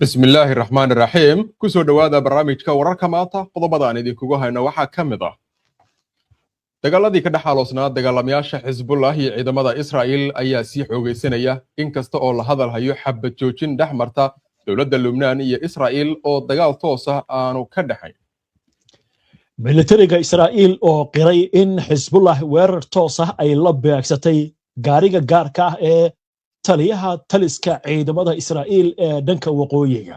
Bismillaahi raxmaan raxiim. Kusoo dhowaada barnaamijka Wararka Maanta. Qodobada aan idinkugu hayno waxaa ka mid ah: dagaaladii ka dhex aloosnaa dagaalamayaasha Xisbullah iyo ciidamada Israa'il ayaa sii xoogaysanaya, inkasta oo la hadal hayo xabad joojin dhex marta dowladda Lubnaan iyo Israa'il oo dagaal toos ah aanu ka dhexayn. Militariga Israa'iil oo qiray in Xisbullah weerar toos ah ay la beegsatay gaariga gaarka ah ee taliyaha taliska ciidamada Israa'iil ee dhanka waqooyiga.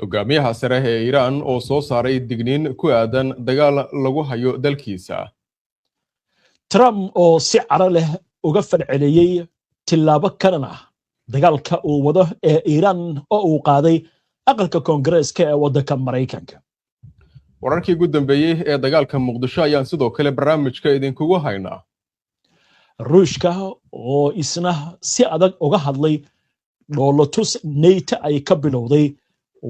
Hogaamiyaha sare ee Iiraan oo soo saaray digniin ku aadan dagaal lagu hayo dalkiisa. Trump oo si caro leh uga falceliyey tillaabo kanan ah dagaalka uu wado ee Iiraan oo uu qaaday aqalka Koongareeska ee waddanka Maraykanka. Wararkii ugu dambeeyey ee dagaalka Muqdisho ayaan sidoo kale barnaamijka idinkugu haynaa. Ruushka oo isna si adag uga hadlay dhoolotus NATO ay ka bilowday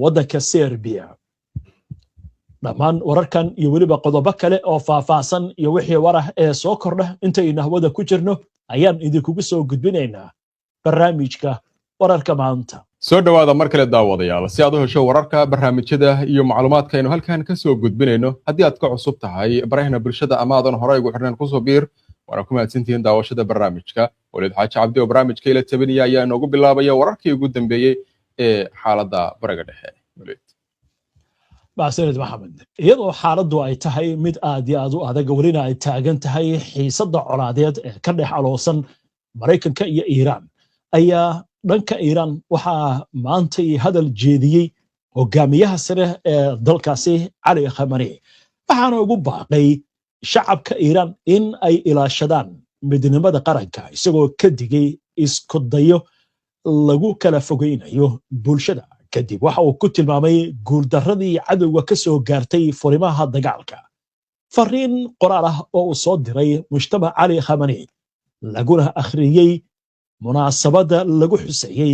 waddanka Serbiya. Dhammaan wararkan iyo weliba qodobo kale oo faahfaahsan iyo wixii warah ee soo kordha intaynu hawada ku jirno ayaan idinkugu soo gudbinaynaa barnaamijka Wararka Maanta. Soo dhowaada mar kale, daawadayaal. Si aad u hesho wararka, barnaamijyada iyo macluumaadka aynu halkan ka soo gudbinayno, haddii aad ka cusub tahay barahina bulshada ama aadan horey ugu xirnaan, kusoo biir. Waana ku mahadsantihiin daawashada barnaamijka. Waliid Xaaji Cabdi oo barnaamijka ila tabinaya ayaa inoogu bilaabaya wararkii ugu dambeeyey ee xaaladda Bariga Dhexe. Waliid. Mahadsanid, Maxamed. Iyadoo xaaladdu ay tahay mid aad iyo aad u adag, welina ay taagan tahay xiisadda colaadeed ee ka dhex aloosan Maraykanka iyo Iiraan, ayaa dhanka Iiraan waxaa maantay hadal jeediyey hogaamiyaha sare ee dalkaasi, Cali Khamani, waxaana ugu baaqay shacabka Iiraan in ay ilaashadaan midnimada qaranka, isagoo ka digay isku dayo lagu kala fogeynayo bulshada kadib waxa uu ku tilmaamay guuldarradii cadowga ka soo gaartay furimaha dagaalka. Fariin qoraal ah oo uu soo diray Mujtaba Cali Khamani, laguna akhriyey munaasabadda lagu xuseeyey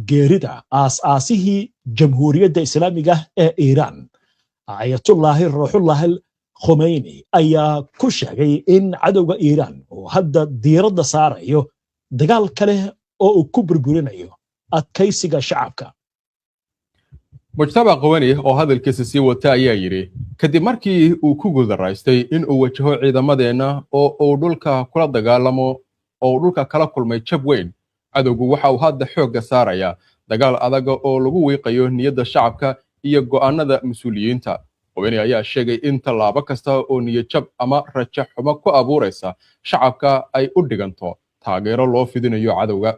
geerida aas-aasihii Jamhuuriyadda Islaamiga ee Iiraan, Ayatullaahi Ruuxullaahi Khumeyni, ayaa ku sheegay in cadowga Iiraan uu hadda diiradda saarayo dagaal kale oo uu ku burburinayo adkaysiga shacabka. Mujtaba Khamani oo hadalkiisa sii wata ayaa yidhi: "Kadib markii uu ku guuldarraystay in uu wajaho ciidamadeenna oo uu dhulka kula dagaalamo oo uu dhulka kala kulmay jab weyn, cadowgu waxa uu hadda xoogga saarayaa dagaal adag oo lagu wiiqayo niyadda shacabka iyo go'aanada mas-uuliyiinta." Khamani ayaa sheegay in tallaabo kasta oo niyadjab ama rajo xumo ku abuuraysa shacabka ay u dhiganto taageero loo fidinayo cadowga.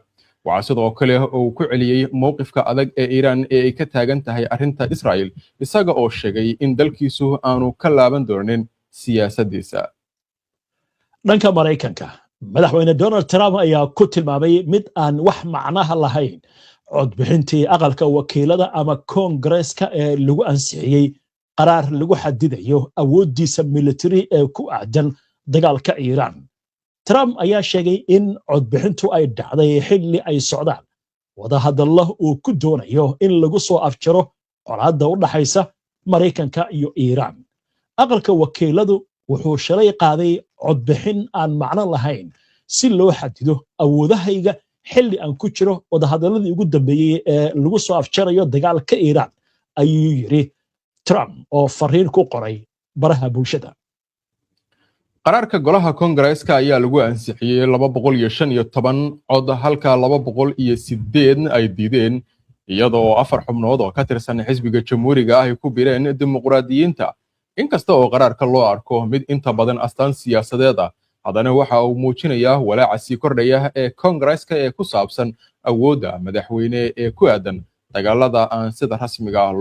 Waxaa sidoo kale uu ku celiyey mowqifka adag ee Iiraan ee ay ka taagan tahay arrinta Israa'il, isaga oo sheegay in dalkiisu aanu ka laaban doonin siyaasaddiisa. Dhanka Maraykanka, Madaxweyne Donald Trump ayaa ku tilmaamay mid aan wax macnaha lahayn codbixintii aqalka wakiilada ama Koongareeska ee lagu ansixiyey qaraar lagu xadidayo awooddiisa militari ee ku aadan dagaalka Iiraan. Trump ayaa sheegay in codbixintu ay dhacday xilli ay socdaan wadahadallo uu ku doonayo in lagu soo afjaro colaadda u dhaxaysa Maraykanka iyo Iiraan. "Aqalka wakiiladu wuxuu shalay qaaday codbixin aan macno lahayn si loo xadido awoodahayga xilli aan ku jiro wadahadalladii ugu dambeeyey ee lagu soo afjarayo dagaalka Iiraan," ayuu yidhi Trump oo fariin ku qoray baraha bulshada. Qaraarka golaha Koongareeska ayaa lagu ansixiyey 215 cod, halka 208 ay diideen, iyada oo afar xubnood oo ka tirsan xisbiga Jamhuuriga ah ay ku bireen Dimuqraadiyiinta. Inkasta oo qaraarka loo arko mid inta badan astaan siyaasadeed ah, haddana waxa uu muujinayaa walaaca sii kordhaya ee Koongareeska ee ku saabsan awoodda madaxweyne ee ku aadan dagaalada aan sida rasmiga ah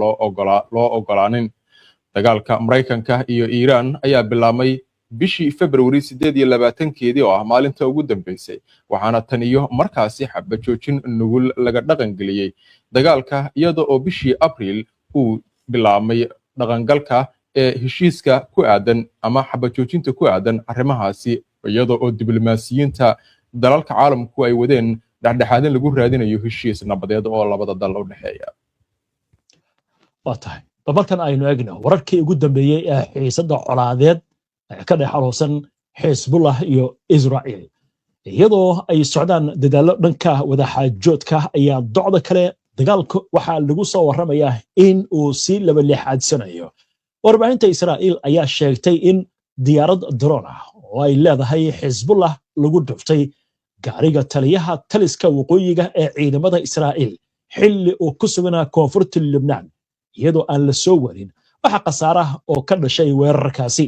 loo ogolaanin. Dagaalka Maraykanka iyo Iiraan ayaa bilaabmay bishii Februari 28-keedii, oo ah maalinta ugu dambeysay, waxaana tan iyo markaasi xabad joojin nugul laga dhaqangeliyey dagaalka, iyada oo bishii Abriil uu bilaabmay dhaqangalka ee heshiiska ku aadan ama xabad joojinta ku aadan arrimahaasi, iyada oo diblomaasiyiinta dalalka caalamku ay wadeen dhexdhexaadin lagu raadinayo heshiis nabadeed oo labada dal u dhexeeya. Waa tahay. Bal markan aynu eegno wararkii ugu dambeeyey ee xiisadda colaadeed ee ka dhex aloosan Xisbullah iyo Israa'iil. Iyadoo ay socdaan dadaallo dhanka wadaxaajoodka, ayaa docda kale Dagaalku waxaa lagu soo warramayaa in uu sii labalixaadsanayo. Warbaahinta Israa'iil ayaa sheegtay in diyaarad drone ah oo ay leedahay Xisbullah lagu dhuftay gaariga taliyaha taliska waqooyiga ee ciidamada Israa'iil xilli uu ku sugnaa koonfurta Lubnaan, iyadoo aan la soo warin waxa khasaaraha oo ka dhashay weerarkaasi.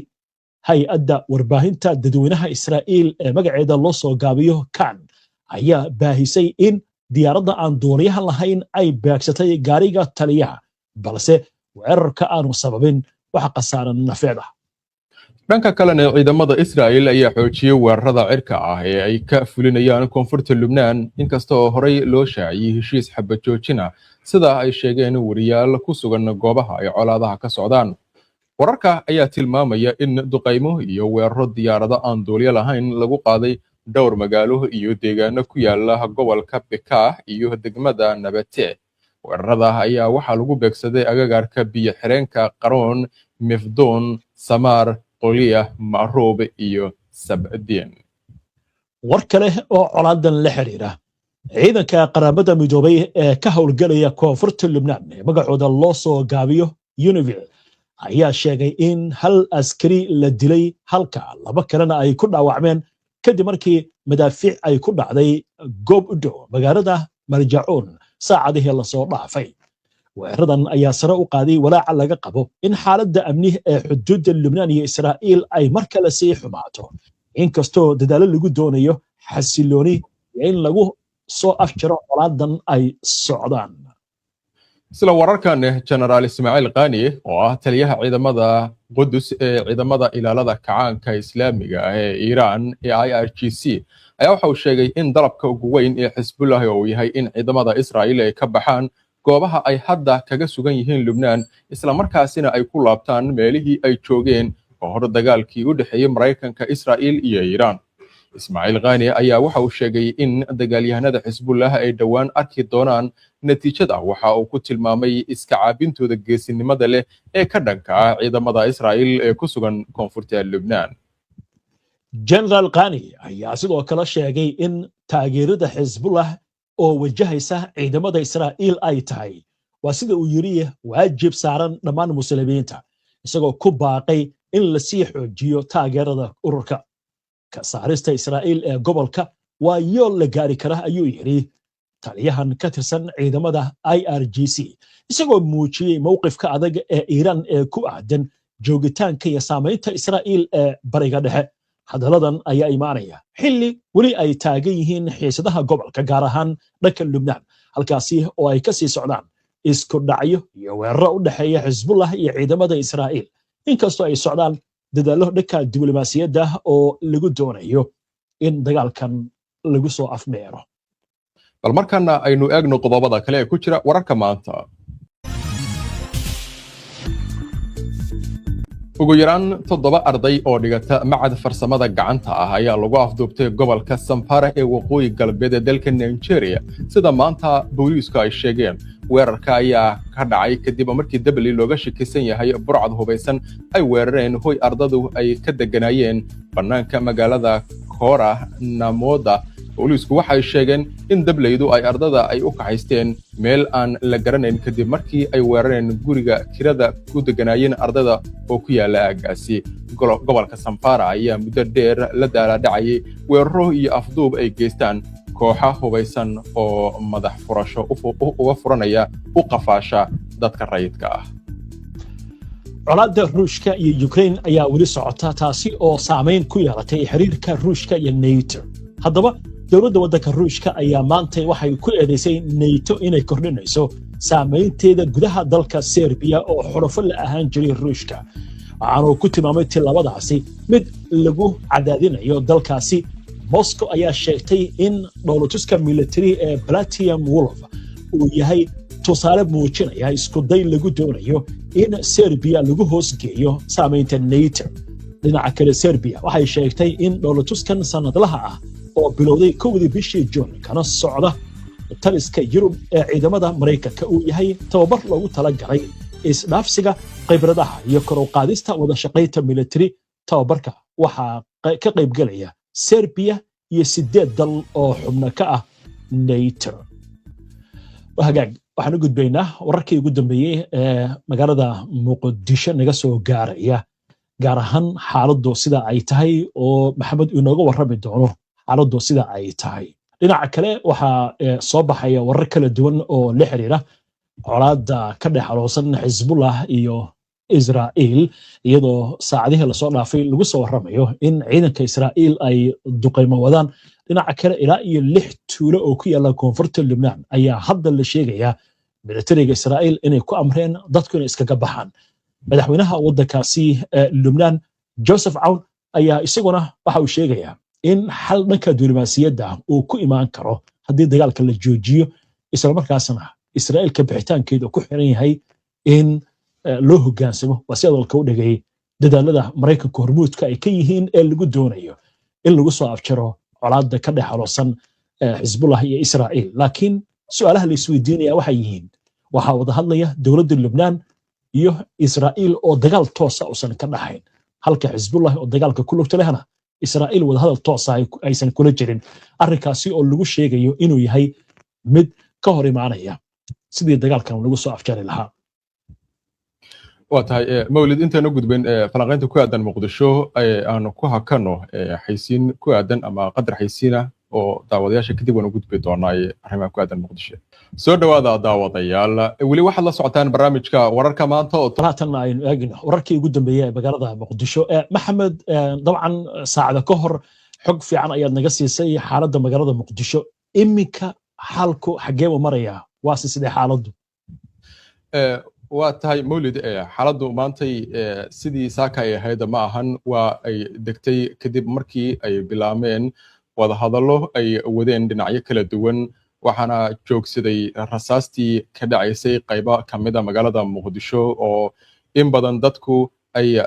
Hay-adda warbaahinta dadweynaha Israa'iil ee magaceeda loo soo gaabiyo Kan ayaa baahisay in diyaaradda aan duuliyaha lahayn ay beegsatay gaariga taliyaha, balse weerarka aanu sababin waxa khasaara nafeed ah. Dhanka kalena, ciidamada Israa'il ayaa xoojiyey weerarada cirka ah ee ay ka fulinayaan koonfurta Lubnaan, inkasta oo horey loo shaaciyey heshiis xabad joojina, sida ay sheegeen wariyaal ku sugan goobaha ay colaadaha ka socdaan. Wararka ayaa tilmaamaya in duqaymo iyo weeraro diyaarado aan duuliyo lahayn lagu qaaday dhowr magaalo iyo deegaano ku yaala gobolka Bekaa iyo degmada Nabate. Weerarada ayaa waxaa lagu beegsaday agagaarka biyo xireenka Qaroon, Mifdoon, Samaar, Qoliya, Macruub iyo Sabdiin. War kale oo colaadan la xiriira: ciidanka Qaramada Midoobay ee ka howlgelaya koonfurta Lubnaan ee magacooda loo soo gaabiyo UNIFIL ayaa sheegay in hal askari la dilay, halka laba kalena ay ku dhaawacmeen, kadib markii madaafiic ay ku dhacday goob u dhow magaalada Marjacuun saacadihii lasoo dhaafay. Weeraradan ayaa sare u qaaday walaaca laga qabo in xaaladda amni ee xuduudda Lubnaan iyo Israa'iil ay mar kale sii xumaato, inkastoo dadaallo lagu doonayo xasilooni iyo in lagu soo afjaro colaadan ay socdaan. Isla wararkan, Genaraal Ismaaciil Qani oo ah taliyaha ciidamada Qudus ee ciidamada ilaalada kacaanka Islaamiga ah ee Iiraan ee IRGC ayaa waxa uu sheegay in dalabka ugu weyn ee Xisbullah uu yahay in ciidamada Israa'iil ay ka baxaan goobaha ay hadda kaga sugan yihiin Lubnaan, islamarkaasina ay ku laabtaan meelihii ay joogeen ka hor dagaalkii u dhexeeyey Maraykanka, Israa'iil iyo Iiraan. Ismaaciil Khani ayaa waxa uu sheegay in dagaalyahanada Xisbullah ay dhowaan arki doonaan natiijada waxa uu ku tilmaamay iska caabintooda geesinimada leh ee ka dhanka ah ciidamada Israa'iil ee ku sugan koonfurta Lubnaan. Generaal Khani ayaa sidoo kale sheegay in taageerada Xisbullah oo wajahaysa ciidamada Israa'iil ay tahay, waa sida uu yidhi, waajib saaran dhammaan Muslimiinta, isagoo ku baaqay in lasii xoojiyo taageerada ururka. Ka saarista Israa'iil ee gobolka waa yool la gaari kara, ayuu yidhi taliyahan ka tirsan ciidamada IRGC, isagoo muujiyey mowqifka adag ee Iiraan ee ku aadan joogitaanka iyo saamaynta Israa'iil ee Bariga Dhexe. Hadalladan ayaa imaanaya xilli weli ay taagan yihiin xiisadaha gobolka, gaar ahaan dhanka Lubnaan, halkaasi oo ay ka sii socdaan isku dhacyo iyo weeraro u dhexeeya Xisbullah iyo ciidamada Israa'iil, inkastoo ay socdaan dadaallo dhanka diblomaasiyadda oo lagu doonayo in dagaalkan lagu soo afmeero. Bal markaana aynu eegno qodobada kale ee ku jira wararka maanta. Ugu yaraan toddoba arday oo dhigata macad farsamada gacanta ah ayaa lagu afduubtay gobolka Samfara ee waqooyi galbeed ee dalka Nigeria, sida maanta booliisku ay sheegeen. Weerarka ayaa ka dhacay kadib markii debli looga shakisan yahay burcad hubaysan ay weerareen hoy ardadu ay ka degganaayeen bannaanka magaalada Kora Namoda. Booliisku waxay sheegeen in dableydu ay ardada ay u kaxaysteen meel aan la garanayn kadib markii ay weerareen guriga kirada ku degganaayeen ardada oo ku yaala aaggaasi. Gobolka Samfara ayaa muddo dheer la daalaadhacayay weeraro iyo afduub ay geystaan kooxa hubaysan oo madax furasho uga furanaya u qafaasha dadka rayidka ah. Colaadda Ruushka iyo Ukraine ayaa weli socota, taasi oo saamayn ku yeelatay xiriirka Ruushka iyo NATO. Haddaba, dowladda waddanka Ruushka ayaa maantay waxay ku eedaysay NATO inay kordhinayso saamaynteeda gudaha dalka Serbiya oo xulafo la ahaan jiray Ruushka, waxaanuu ku tilmaamay tillaabadaasi mid lagu cadaadinayo dalkaasi. Moscow ayaa sheegtay in dhoolatuska military ee Baltic Wolf uu yahay tusaale muujinaya iskuday lagu doonayo in Serbiya lagu hoosgeeyo saamaynta NATO. Dhinaca kale, Serbiya waxay sheegtay in dhoolatuskan sannadlaha ah oo bilowday 1dii bishii Juun kana socda taliska Yurub ee ciidamada Maraykanka uu yahay tababar loogu talagalay isdhaafsiga khibradaha iyo kor u qaadista wada shaqaynta military. Tababarka waxaa ka qaybgelaya Serbiya iyo sideed dal oo xubno ka ah NATO. Hagaag. Waxaan u gudbaynaa wararkii ugu dambeeyey ee magaalada Muqdisho naga soo gaaraya, gaar ahaan xaaladdu sida ay tahay, oo Maxamed inooga warrami doono xaaladdu sida ay tahay. Dhinaca kale, waxaa soo baxaya warar kala duwan oo la xiriira colaadda ka dhex aloosan Xisbullah iyo Israa'iil, iyadoo saacadihii lasoo dhaafay lagu soo warramayo in ciidanka Israa'iil ay duqaymo wadaan. Dhinaca kale, ilaa iyo lix tuulo oo ku yaalla koonfurta Lubnaan ayaa hadda la sheegayaa militariga Israa'iil inay ku amreen dadku inay iskaga baxaan. Madaxweynaha waddankaasi Lubnaan, Joseph Cawn, ayaa isaguna waxa uu sheegayaa in xal dhanka diblomaasiyadda uu ku imaan karo haddii dagaalka la joojiyo, islamarkaasna Israa'iil ka bixitaankeeda ku xiran yahay in loo hoggaansamo, waa si hadalka u dhigay, dadaalada Maraykanka hormuudka ay ka yihiin ee lagu doonayo in lagu soo afjaro colaadda ka dhex aloosan Xisbullah iyo Israa'iil. Laakiin su'aalaha la isweydiinaya waxay yihiin: waxaa wada hadlaya dowladda Lubnaan iyo Israa'iil oo dagaal toosa usan ka dhaxayn, halka Xisbullah oo dagaalka ku lugta lehna Israa'iil wadahadal toosa aysan kula jirin, arrinkaasi oo lagu sheegayo inuu yahay mid ka hor imaanaya sidii dagaalkan lagu soo afjari lahaa. Waa tahay, Mawlid. Intaanu gudbin falanqaynta ku aadan Muqdisho, aanu ku hakano xaysiin ku aadan ama qadar xaysiina oo daawadayaasha, kadib waan u gudbi doonaa arrimaha ku aadan Muqdisho. Soo dhowaada, daawadayaal. Weli waxaad la socotaan barnaamijka Wararka Maanta oo Haatan aynu eegno wararkii ugu dambeeyey ee magaalada Muqdisho. Maxamed, dabcan saacada ka hor xog fiican ayaad naga siisay xaaladda magaalada Muqdisho. Iminka xaalku xaggee buu marayaa? Waase sidee xaaladdu? Waa tahay, Mawlid. Xaaladdu maantay sidii saaka ay ahayd ma ahan. Waa ay degtay kadib markii ay bilaabmeen wadahadallo ay wadeen dhinacyo kala duwan, waxaana joogsaday rasaastii ka dhacaysay qaybo ka mid a magaalada Muqdisho, oo in badan dadku ay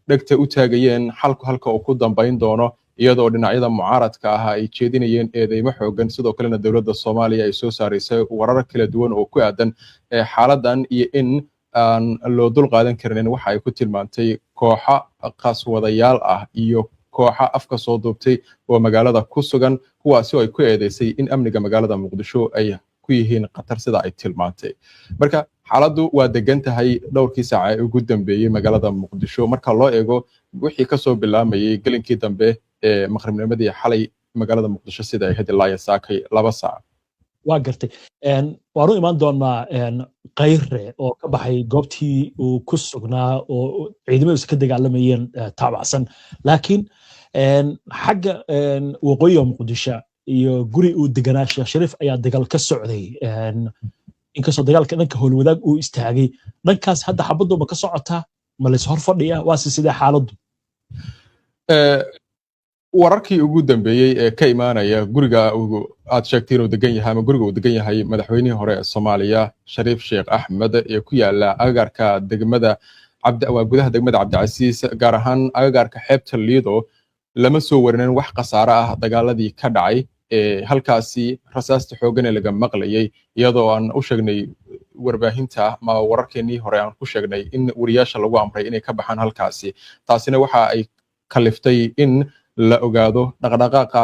dhegta u taagayeen xalku halka uu ku dambayn doono, iyadoo dhinacyada mucaaradka ah ay jeedinayeen eedeymo xoogan. Sidoo kalena dowladda Soomaaliya ay soo saaraysay warar kala duwan oo ku aadan xaaladan iyo in aan loo dul qaadan karinin waxa ay ku tilmaantay kooxo qaswadayaal ah iyo kooxo afka soo duubtay oo magaalada ku sugan, kuwaasi oo ay ku eedeysay in amniga magaalada Muqdisho ay ku yihiin khatar, sida ay tilmaantay. Marka xaaladdu waa degan tahay dhowrkii saaca ee ugu dambeeyey magaalada Muqdisho, marka loo eego wixii kasoo bilaamayay gelinkii dambe ee maqribnimadii xalay magaalada Muqdisho sida ay ahayd ilaa iyo saakay 2 saac. Waa gartay. Waanu imaan doonaa Kayre oo ka baxay goobtii uu ku sugnaa oo ciidamadiisu ka dagaalamayeen taabacsan, laakiin xagga waqooyiga Muqdisho iyo guri uu deganaa Sheekh Shariif ayaa dagaal ka socday, inkastoo dagaalka dhanka Howlwadaag uu istaagay. Dhankaas hadda xabaddu ma ka socotaa? Ma lays hor fadhiya? Waase sidee xaaladdu? Wararkii ugu dambeeyey ee ka imaanaya guriga aad sheegtay inuu degan yahay ama guriga uu degan yahay madaxweynihii hore ee Soomaaliya, Shariif Sheekh Axmed, ee ku yaala agagaarka degmada, waa gudaha degmada Cabdicasiis, gaar ahaan agagaarka xeebta Liido, lama soo warinin wax khasaare ah dagaaladii ka dhacay ee halkaasi rasaasta xooggan ee laga maqlayay, iyadoo aan u sheegnay warbaahinta ama wararkeenii hore aan ku sheegnay in wariyaasha lagu amray inay ka baxaan halkaasi. Taasina waxa ay kaliftay in la ogaado dhaqdhaqaaqa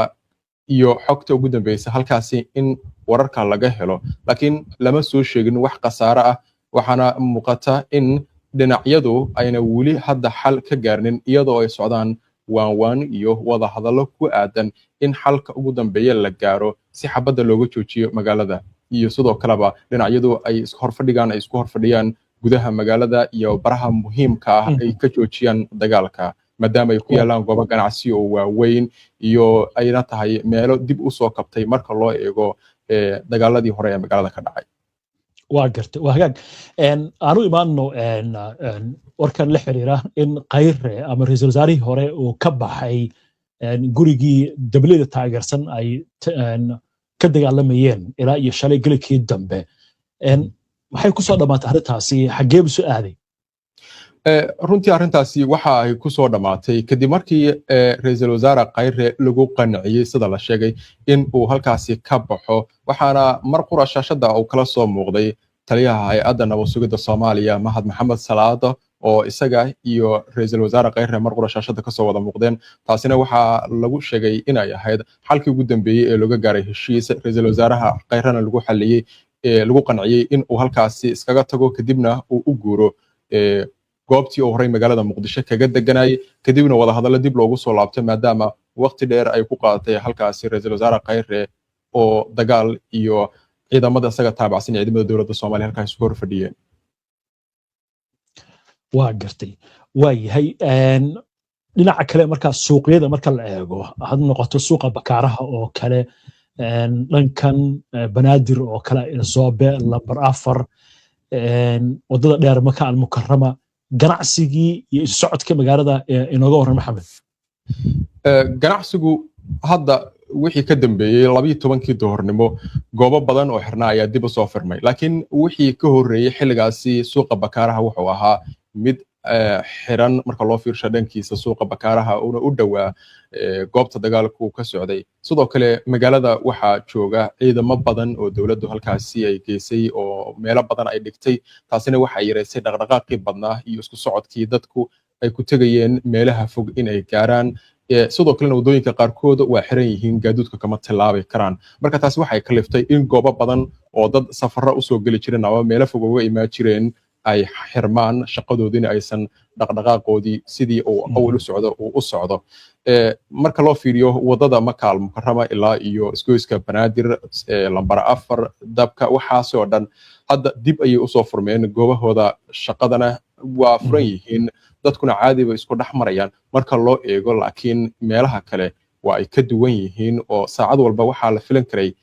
iyo xogta ugu dambeysa halkaasi in wararka laga helo, laakiin lama soo sheegin wax khasaare ah. Waxaana muuqata in dhinacyadu ayna weli hadda xal ka gaarnin, iyadoo ay socdaan waanwaan iyo wada hadallo ku aadan in xalka ugu dambeeya la gaaro si xabadda looga joojiyo magaalada, iyo sidoo kaleba dhinacyadu ay horfadhigaan ay isku horfadhiyaan gudaha magaalada iyo baraha muhiimka ah ay ka joojiyaan dagaalka, maadaama ay ku yaalaan goobo ganacsi oo waaweyn iyo ayna tahay meelo dib u soo kabtay marka loo eego dagaaladii hore ee magaalada ka dhacay. Waa gartay, waa hagaag. Aanu imaanno warkan la xiriira in Khayre ama ra-iisul wasaarihii hore uu ka baxay gurigii dablida taageersan ay ka dagaalamayeen ilaa iyo shalay gelikii dambe. Maxay ku soo dhammaatay arrintaasi? Xaggee buu soo aaday? Runtii arrintaasi waxa ay ku soo dhammaatay kadib markii ra-iisul wasaare Khayre lagu qanciyey, sida la sheegay, in uu halkaasi ka baxo. Waxaana mar qura shaashadda uu kala soo muuqday taliyaha hay-adda nabad sugidda Soomaaliya, Mahad Maxamed Salaado, oo isaga iyo ra-iisul wasaare Khayre mar qura shaashadda kasoo wada muuqdeen. Taasina waxaa lagu sheegay inay ahayd xalkii ugu dambeeyey ee looga gaaray heshiis ra-iisul wasaaraha Khayrena lagu xaliyey. Lagu qanciyey in uu halkaasi iskaga tago, kadibna uu u guuro goobtii uu horey magaalada Muqdisho kaga deganayay, kadibna wadahadallo dib loogu soo laabtay, maadaama waqti dheer ay ku qaadatay halkaasi Ra-iisul Wasaare Khayre oo dagaal iyo ciidamada isaga taabacsan iyo ciidamada dowladda Soomaaliya halkaas isku hor fadhiyeen. Waa gartay, waa yahay. Dhinaca kale, markaa suuqyada marka la eego, had noqoto suuqa Bakaaraha oo kale, dhankan Banaadir oo kale, Zoobe, Lambar 4, wadada dheer Maka Almukarama, ganacsigii iyo isu socodka magaalada inooga warran, Maxamed. Ganacsigu hadda wixii ka dambeeyey 12-kii duhurnimo goobo badan oo xirnaa ayaa dib u soo furmay, laakiin wixii ka horreeyey xilligaasi suuqa Bakaaraha wuxuu ahaa mid xiran marka loo fiirsho dhankiisa suuqa Bakaaraha, uuna u dhowaa goobta dagaalku ka socday. Sidoo kale magaalada waxaa jooga ciidamo badan oo dowladdu halkaasi ay geysay oo meelo badan ay dhigtay. Taasina waxay yareysay dhaqdhaqaaqii badnaa iyo isku socodkii dadku ay ku tegayeen meelaha fog in ay gaaraan. Sidoo kalena waddooyinka qaarkood waa xiran yihiin, gaadiidku kama tillaabi karaan. Marka taasi waxay kaliftay in goobo badan oo dad safarro usoo geli jireen ama meelo fog uga imaan jireen ay xirmaan, shaqadoodiina aysan dhaqdhaqaaqoodii sidii uu awal u socdo uu u socdo. Marka loo fiiriyo wadada Maka Almukarama ilaa iyo isgoyska Banaadir, Lambar 4, Dabka, waxaasi oo dhan hadda dib ayay usoo furmeen, goobahooda shaqadana waa furan yihiin, dadkuna caadi bay isku dhex marayaan marka loo eego. Laakiin meelaha kale waa ay ka duwan yihiin oo saacad walba waxaa la filan karay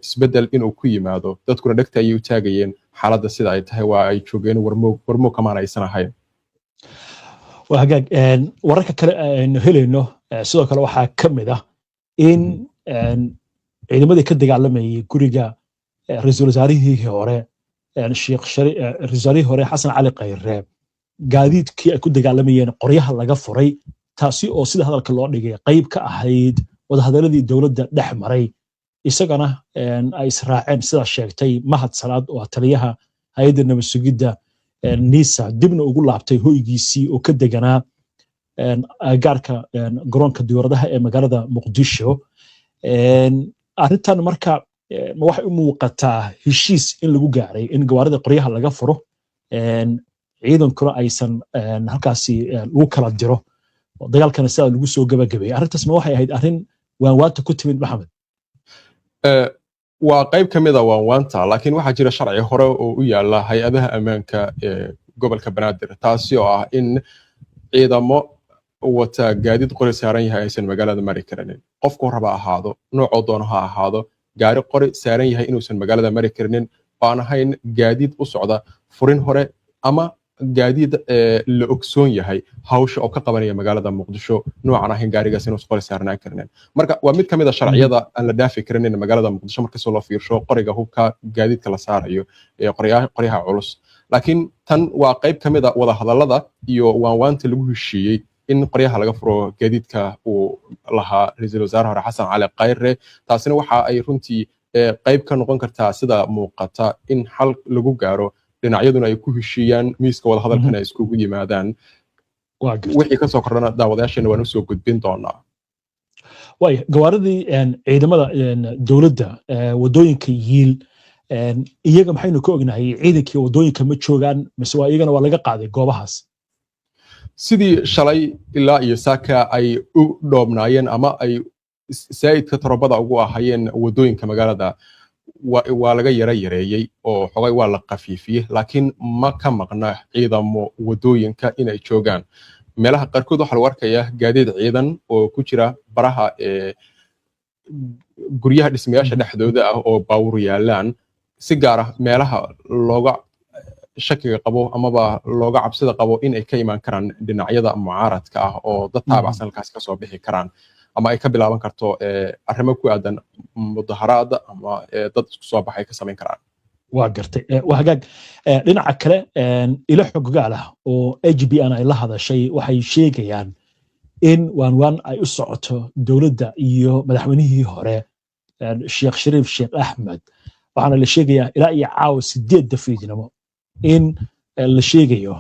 isbeddel inuu ku yimaado, dadkuna dhegta ayay u taagayeen xaaladda sida ay tahay, waa ay joogeen, warmoog warmoog kamaan aysan ahayn. Waa hagaag. Wararka kale aynu helayno sidoo kale waxaa ka mid ah in ciidamadii ka dagaalamayay guriga ra-iisul wasaarihii hore Sheekh ra-iisul wasaarihii hore Xasan Cali Khayre gaadiidkii ay ku dagaalamayeen qoryaha laga furay, taasi oo sida hadalka loo dhigay qayb ka ahayd wadahadaladii dowladda dhex maray, isagana ay israaceen, sidaa sheegtay Mahad Salaad oo ah taliyaha hay-adda nabad sugidda NISA, dibna ugu laabtay hoygiisii oo ka deganaa gaarka garoonka diyaaradaha ee magaalada Muqdisho. Arrintan marka ma waxay u muuqataa heshiis in lagu gaaray in gawaarida qoryaha laga furo, ciidankuna aysan halkaasi lagu kala diro, dagaalkana sidaa lagu soo gabagabeeyey? Arrintaas ma waxay ahayd arrin waanwaanta ku timid, Maxamed? Waa qayb ka mid a waanwaanta, laakiin waxaa jira sharci hore oo u yaala hay-adaha ammaanka ee gobolka Banaadir, taasi oo ah in ciidamo wata gaadiid qori saaran yahay aysan magaalada mari karinin. Qofku raba ahaado, noocoo doono ha ahaado, gaari qori saaran yahay inuusan magaalada mari karinin oo aan ahayn gaadiid u socda furin hore ama gaadiid la ogsoon yahay hawsha oo ka qabanaya magaalada Muqdisho, noocan ahayn gaarigaas inuusan qori saarnaan karinin. Marka waa mid ka mid a sharciyada aan la dhaafi karinin magaalada Muqdisho markastoo loo fiirsho qoriga hubka gaadiidka la saarayo ee qoryaha culus. Laakiin tan waa qayb ka mid a wadahadallada iyo waanwaanta lagu heshiiyey in qoryaha laga furo gaadiidka uu lahaa ra-iisul wasaare hore Xasan Cali Khayre. Taasina waxa ay runtii qayb ka noqon kartaa, sida muuqata, in xal lagu gaaro, dhinacyaduna ay ku heshiiyaan, miiska wadahadalkana ay iskugu yimaadaan. Wixii kasoo kordhana daawadayaasheena waan usoo gudbin doonaa. Waaya, gawaaridii ciidamada dowladda waddooyinka yiil iyaga maxaynu ka ognahay? Ciidankii waddooyinka ma joogaan mise waa iyagana waa laga qaaday goobahaas? Sidii shalay ilaa iyo saaka ay u dhoobnaayeen ama ay saa'idka tarobada ugu ahayeen waddooyinka magaalada, waa laga yara yareeyey oo xogay waa la khafiifiyey, laakiin ma ka maqna ciidamo waddooyinka inay joogaan. Meelaha qaarkood waxaa lagu arkayaa gaadiid ciidan oo ku jira baraha ee guryaha dhismayaasha dhexdooda ah oo baawur yaalaan, si gaar ah meelaha looga shakiga qabo amaba looga cabsida qabo in ay ka imaan karaan dhinacyada mucaaradka ah oo dad taabacsan halkaas kasoo bixi karaan ama ay ka bilaaban karto arrimo ku aadan mudaharaad ama dad isku soo baxay ka samayn karaan. Waa gartay, waa hagaag. Dhinaca kale, ilo xoggaal ah oo HBN ay la hadashay waxay sheegayaan in waanwaan ay u socoto dowladda iyo madaxweynihii hore Sheekh Shariif Sheekh Axmed, waxaana la sheegayaa ilaa iyo caawa 8-da fiidnimo in la sheegayo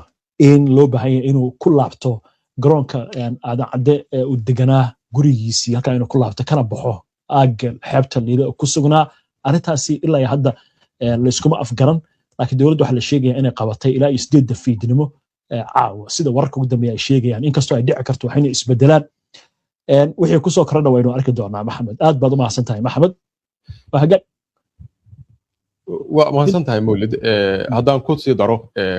in loo baahan yahay inuu ku laabto garoonka Aadan Cadde ee uu deganaa gurigiisii, halkaa inuu ku laabto kana baxo aagga xeebta Liida ku sugnaa. Arrintaasi ilaa iyo hadda Layskuma afgaran, laakiin dowladda waxaa la sheegaya inay qabatay ilaa iyo 8-da fiidnimo caawa, sida wararka ugu dambeeya ay sheegayaan, inkastoo ay dhici karto wax inay isbedelaan. Wixii kusoo kordhana waynu arki doonaa. Maxamed, aad baad u mahadsan tahay. Maxamed, waa hagaag. Waa mahadsan tahay, Mawlid. Haddaan ku sii daro,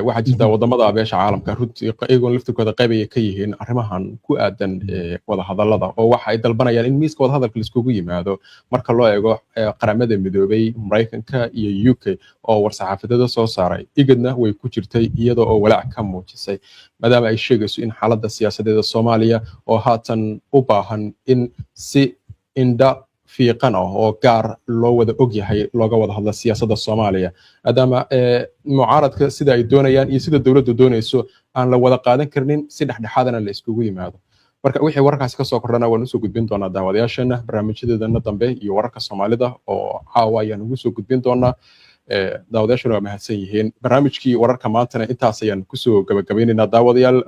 waxaa jirta wadamada beesha caalamka runtii iyagoon laftirkooda qayb ay ka yihiin arrimahan ku aadan wadahadallada, oo waxa ay dalbanayaan in miiska wadahadalka laiskugu yimaado. Marka loo eego Qaramada Midoobay, Maraykanka iyo UK oo war-saxaafadeeda soo saaray, IGADna way ku jirtay, iyada oo walaac ka muujisay, maadaama ay sheegayso in xaaladda siyaasadeeda Soomaaliya oo haatan u baahan in si indha fiiqan ah oo gaar loo wada og yahay looga wada hadla siyaasadda Soomaaliya, maadaama mucaaradka sida ay doonayaan iyo sida dowladdu doonayso aan la wada qaadan karnin, si dhexdhexaadana la iskugu yimaado. Marka wixii wararkaasi kasoo kordhana waan usoo gudbin doonaa daawadayaasheena barnaamijyadeedana dambe iyo wararka Soomaalida oo caawa ayaan ugu soo gudbin doonaa. Daawadayaashuna waa mahadsan yihiin. Barnaamijkii wararka maantana intaas ayaan kusoo gabagabaynaynaa, daawadayaal.